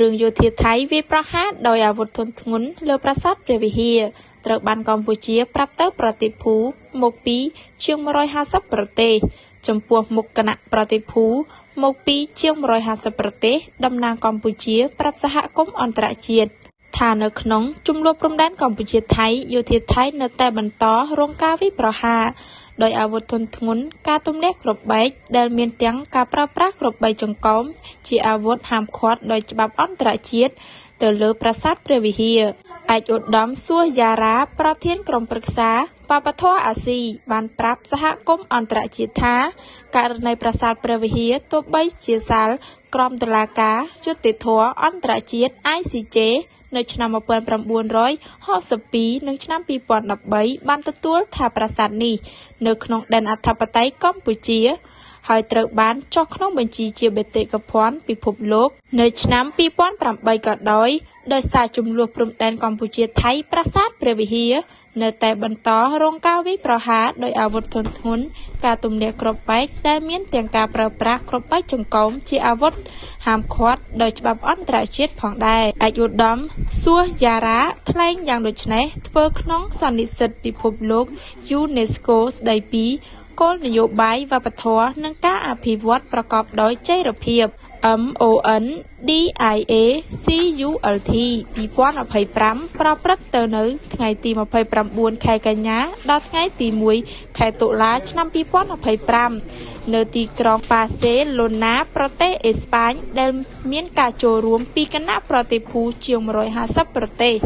រឿងយោធាថៃវាយប្រហារដោយអាវុធធុនធ្ងន់លើប្រាសាទព្រះវិហារត្រូវបានកម្ពុជាប្រាប់ទៅប្រតិភូមកពីជាង150ប្រទេសចំពោះមុខគណៈប្រតិភូមកពីជាង150ប្រទេសតំណាងកម្ពុជាប្រាប់សហគមន៍អន្តរជាតិថានៅក្នុងជម្លោះព្រំដែនកម្ពុជាថៃយោធាថៃនៅតែបន្តរងការវាយប្រហារដោយអាវុធធុនធ្ងន់ការទម្លាក់គ្រាប់បែកដែលមានទាំងការប្រើប្រាស់គ្រាប់បែកចង្កោមជាអាវុធហាមឃាត់ដោយច្បាប់អន្តរជាតិទៅលើប្រាសាទព្រះវិហារឯកឧត្តមសួសយ៉ារ៉ាប្រធានក្រុមប្រឹក្សាវប្បធម៌អាស៊ីបានប្រាប់សហគមន៍អន្តរជាតិថាករណីប្រាសាទព្រះវិហារទោះបីជាសាលក្រមតុលាការយុត្តិធម៌អន្តរជាតិ ICJ នៅឆ្នាំ1962និងឆ្នាំ2013បានទទួលថាប្រាសាទនេះនៅក្នុងដែនអធិបតេយ្យកម្ពុជាហើយត្រូវបានចុះក្នុងបញ្ជីជាបេតិកភណ្ឌពិភពលោកនៅឆ្នាំ2008ក៏ដោយដោយសារជម្លោះព្រំដែនកម្ពុជាថៃប្រាសាទព្រះវិហារនៅតែបន្តរងការវាយប្រហារដោយអាវុធធុនធ្ងន់ការទម្លាក់គ្រាប់បែកដែលមានទាំងការប្រើប្រាស់គ្រាប់បែកចង្កោមជាអាវុធហាមឃាត់ដោយច្បាប់អន្តរជាតិផងដែរឯកឧត្តមសួសយ៉ារ៉ាថ្លែងយ៉ាងដូចនេះធ្វើក្នុងសន្និសីទពិភពលោក UNESCO ស្ដីពីគោលនយោបាយវប្បធម៌និងការអភិវឌ្ឍប្រកបដោយចីរភាព MONDIACULT 2025ប្រព្រឹត្តទៅនៅថ្ងៃទី29ខែកញ្ញាដល់ថ្ងៃទី1ខែតុលាឆ្នាំ2025នៅទីក្រុងបាសេឡូណាប្រទេសអេស្ប៉ាញដែលមានការចូលរួមពីគណៈប្រតិភូជាង150ប្រទេស។